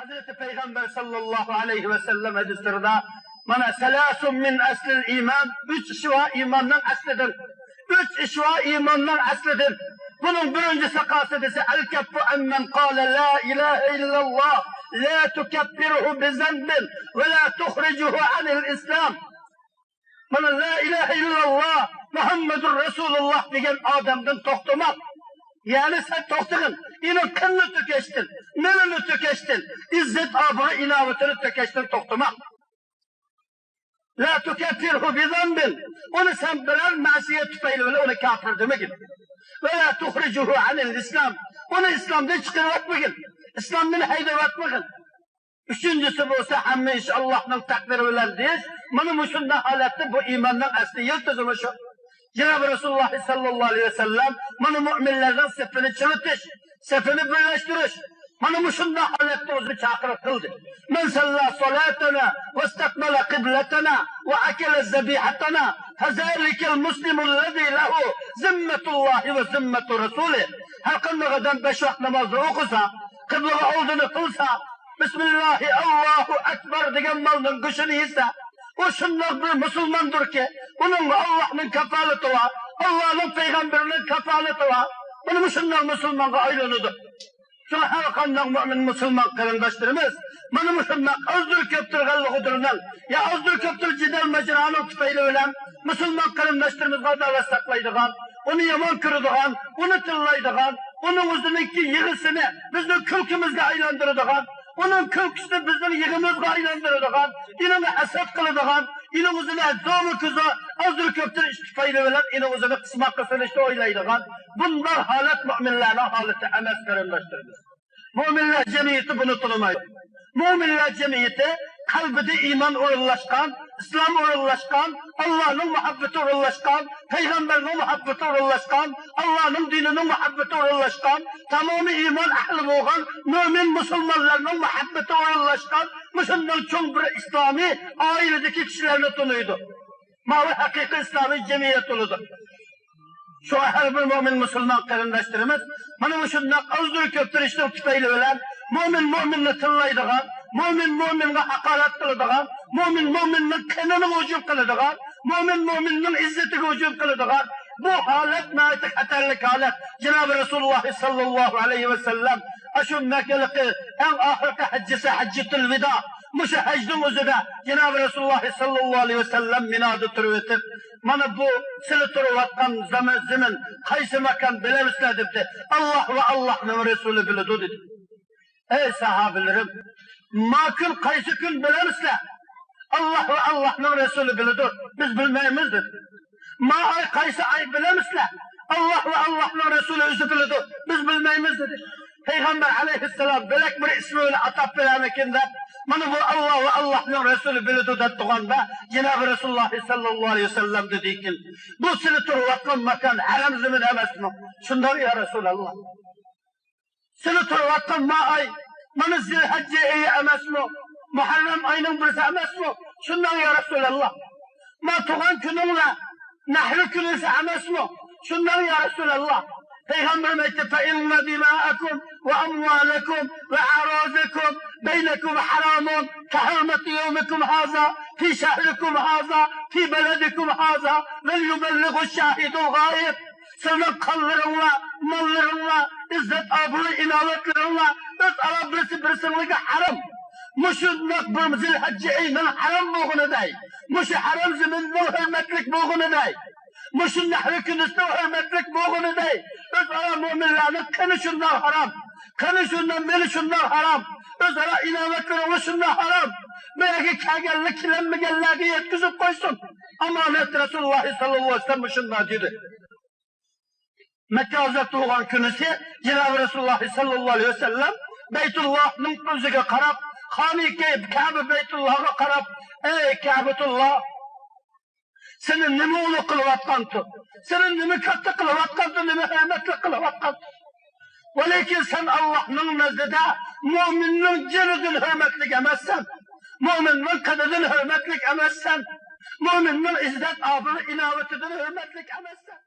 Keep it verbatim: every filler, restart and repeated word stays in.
ھەزرىتى پەيغەمبەر ساللاللاھۇ ئەلەيھى ۋەسەللەم ھەدىسلىرىدا، مانا، سەلاسۇن مىن ئەسلىل ئىمان، ئۈچ ئىش بار ئىماننىڭ ئەسلىدىن. ئۈچ ئىش بار ئىماننىڭ ئەسلىدىن. بۇنىڭ بىرىنچىسى قايسى دېسە، الكف عمن قال لا إله إلا الله لا تكفره بذنب ولا تخرجه عن الإسلام. مانا، لا ئىلاھە ئىللاللا، مۇھەممەدۇر رەسۇلۇللا دېگەن ئادەمدىن توختىماق. يەنى سەن توختىغىن، ئېنىڭ قېنىنى تۆكەشتىن، مېلىنى تۆكەشتىن، ئىززەت ئابرۇ ئىناۋىتىنى تۆكەشتىن توختىماق. لا تكفره بذنب، ئۇنى سەن بىرەر مەسىيەت تۈپەيلى بىلەن ئۇنى كاپىر دېمىگىن. ولا تخرجه عن الإسلام، ئۇنى ئىسلامدىن چىقىرىۋەتمىگىن، ئىسلامدىن ھەيدەۋەتمىگىن. ئۈچىنچىسى بولسا، ھەممە ئىش ئاللاھنىڭ تەقدىرى بىلەن دېيىش. مانا مۇشۇنداق ھالەتتە بۇ ئىماننىڭ ئەسلى يىلتىزى مۇشۇ. جانابى رەسۇلۇللا ساللاللاھۇ ئەلەيھى ۋەسەللەم مانا مۆمىنلەرنىڭ سېپىنى چىڭىتىش، سېپىنى بىرلەشتۈرۈش، مانا مۇشۇنداق ھالەتتە ئۆزىنى چاقىرىق قىلدى. من صلى صلاتنا واستقبل قبلتنا وأكل ذبيحتنا فذلك المسلم الذي له ذمة الله وذمة رسوله. ھەر قانداق ئادەم بەش ۋاق نامازنى ئوقۇسا، قىبلىغا ئالدىنى قىلسا، بىسمىللاھى ئاللاھۇ ئەكبەر دېگەن مالنىڭ گۆشىنى يېسە، ئۇ شۇنداق بىر مۇسۇلماندۇركى، ئۇنىڭغا ئاللاھنىڭ كاپالىتى بار، ئاللاھنىڭ پەيغەمبىرىنىڭ كاپالىتى بار. ئۇنى مۇشۇنداق مۇسۇلمانغا ئايلىنىدۇ. شۇڭا ھەر قانداق مۆمىن مۇسۇلمان قېرىنداشلىرىمىز مانا مۇشۇنداق ئازدۇر كۆپتۇر غەلۋە غۇدۇرنىڭ، يا ئازدۇر كۆپتۇر جېدەل ماجىرانىڭ تۈپەيلى بىلەن مۇسۇلمان قېرىنداشلىرىمىزغا ئاداۋەت ساقلايدىغان، ئۇنى يامان كۆرىدىغان، ئۇنى تىللايدىغان، ئۇنىڭ ئۆزىنىڭكى يىغىسىنى بىزنىڭ كۈلكىمىزگە ئايلاندۇرىدىغان، ئۇنىڭ كۈلكىسىنى بىزنىڭ يىغىمىزغا ئايلاندۇرىدىغان، ئۇنىڭغا ھەسەت قىلىدىغان، ئۇنىڭ ئۆزىنى زورمۇ كۆزى ئازدۇر كۆپتۇر ئىش تۈپەيلى بىلەن ئۇنىڭ ئۆزىنى قىسماققا سېلىشنى ئويلايدىغان، بۇنداق ھالەت مۆمىنلەرنىڭ ھالىتى ئەمەس، قېرىنداشلىرىمىز. مۆمىنلەر جەمئىيىتى بۇنى تونۇمايدۇ. مۆمىنلەر جەمئىيىتى قەلبىدە ئىمان ئورۇنلاشقان، ئىسلام ئورۇنلاشقان، ئاللانىڭ مۇھەببىتى ئورۇنلاشقان، پەيغەمبەرنىڭ مۇھەببىتى ئورۇنلاشقان، ئاللانىڭ دىنىنىڭ مۇھەببىتى ئورۇنلاشقان، تامامىي ئىمان ئەھلى بولغان مۆمىن مۇسۇلمانلارنىڭ مۇھەببىتى ئورۇنلاشقان مۇشۇنداق چوڭ بىر ئىسلامىي ئائىلىدىكى كىشىلەرنى تونۇيدۇ. ماۋۇ ھەقىقىي ئىسلامىي جەمئىيەت بولىدۇ. شۇڭا ھەر بىر مۆمىن مۇسۇلمان قېرىنداشلىرىمىز مانا مۇشۇنداق ئازدۇر كۆپتۇر ئىشنىڭ تۈپەيلى بىلەن مۆمىن مۆمىننى تىللايدىغان، مۆمىن مۆمىنغا ھاقارەت قىلىدىغان، مۆمىن مۆمىننىڭ قېنىغا ھۇجۇم قىلىدىغان، مۆمىن مۆمىننىڭ ئىززىتىگە ھۇجۇم قىلىدىغان بۇ ھالەت ناھايىتى خەتەرلىك ھالەت. جانابى رەسۇلۇللا ساللاللاھۇ ئەلەيھى ۋەسەللەم ئاشۇ مەككىلىكى ئەڭ ئاخىرقى ھەججىسى ھەججەتۇل ۋىدا، مۇشۇ ھەجنىڭ ئۆزىدە جانابى رەسۇلۇللا ساللاللاھۇ ئەلەيھى ۋەسەللەم مىنادا تۇرۇۋېتىپ، مانا بۇ سىلى تۇرۇۋاتقان زېمىن، زېمىن قايسى ماكان بىلەمسىلەر دېدى. ئاللا ۋە ئاللانىڭ رەسۇلى بىلىدۇ دېدى. ئەي ساھابىلىرىم، ما كۈن قايسى كۈن بىلەمسىلەر؟ ئاللا ۋە ئاللانىڭ رەسۇلى بىلىدۇ، بىز بىلمەيمىز دېدى. ما ئاي قايسى ئاي بىلەمسىلەر؟ ئاللا ۋە ئاللانىڭ رەسۇلى ئۆزى بىلىدۇ، بىز بىلمەيمىز دېدى. پەيغەمبەر ئەلەيھىسسالام بۆلەك بىر ئىسمى بىلەن ئاتاپ بېرەرمىكىن دەپ، مانا بۇ ئاللا ۋە ئاللانىڭ رەسۇلى بىلىدۇ دەپ تۇرغاندا، جانابى رەسۇلۇللا ساللاللاھۇ ئەلەيھى ۋەسەللەم دېدىكىن، بۇ سىلى تۇرۇۋاتقان ماكان ھەرەم زېمىن ئەمەسمۇ؟ شۇنداق يا رەسۇلاللا. سىلى تۇرۇۋاتقان ما ئاي، مانا زىلھەججە ئېيى ئەمەسمۇ؟ مۇھەررەم ئاينىڭ بىرسى ئەمەسمۇ؟ شۇنداق يا رەسۇلاللا. ما تۇغان كۈنۈڭلار نەھرى كۈنىسى ئەمەسمۇ؟ شۇنداق يا رەسۇلاللا. پەيغەمبىرىم ئېيتتى، فإن دماءكم وأموالكم وأعراضكم بينكم حرام كحرمة يومكم هذا في شهركم هذا في بلدكم هذا وليبلغ الشاهد الغائب. سىلىنىڭ قانلىرىڭلار، ماللىرىڭلار، ئىززەت ئابرۇي ئىناۋەتلىرىڭلار ئۆزئارا بىرسى بىرسىڭلارغا ھارام. مۇشۇنداق بىر زىلھەججە ئېيىنىڭ ھارام بولغىنىدەي، مۇشۇ ھارام زېمىننىڭ ھۆرمەتلىك بولغىنىدەي، مۇشۇ نەھرى كۈنىسىنىڭ ھۆرمەتلىك بولغىنىدەي، ئۆزئارا مۆمىنلەرنىڭ قېنى شۇنداق ھارام، قېنى شۇنداق، مېلى شۇنداق ھارام، ئۆزئارا ئىناۋەتلىرىڭلار شۇنداق ھارام. بۇ يەرگە كەلگەنلەر، كېلەلمىگەنلەرگە يەتكۈزۈپ قويسۇن. ئامانەت رەسۇلۇللا ساللاللاھۇ ئەلەيھى ۋەسەللەم مۇشۇنداق دېدى. مەككە ئازاد بولغان كۈنىسى جانابى رەسۇلۇللا ساللاللاھۇ ئەلەيھى ۋەسەللەم بەيتۇللاھنىڭ ئۆزىگە قاراپ، خانىكەي كەبە بەيتۇللاھقا قاراپ، ئەي كەبەتۇللا، سېنى نېمە ئۇلۇغ قىلىۋاتقانتۇ؟ سېنى نېمە كاتتا قىلىۋاتقانتۇ؟ نېمە ھۆرمەتلىك قىلىۋاتقانتۇ؟ ۋەلىكىن سەن ئاللاھنىڭ نەزدىدە مۆمىننىڭ جېنىدىن ھۆرمەتلىك ئەمەسسەن. مۆمىننىڭ قېنىدىن ھۆرمەتلىك ئەمەسسەن. مۆمىننىڭ ئىززەت ئابرۇ ئىناۋىتىدىن ھۆرمەتلىك ئەمەسسەن.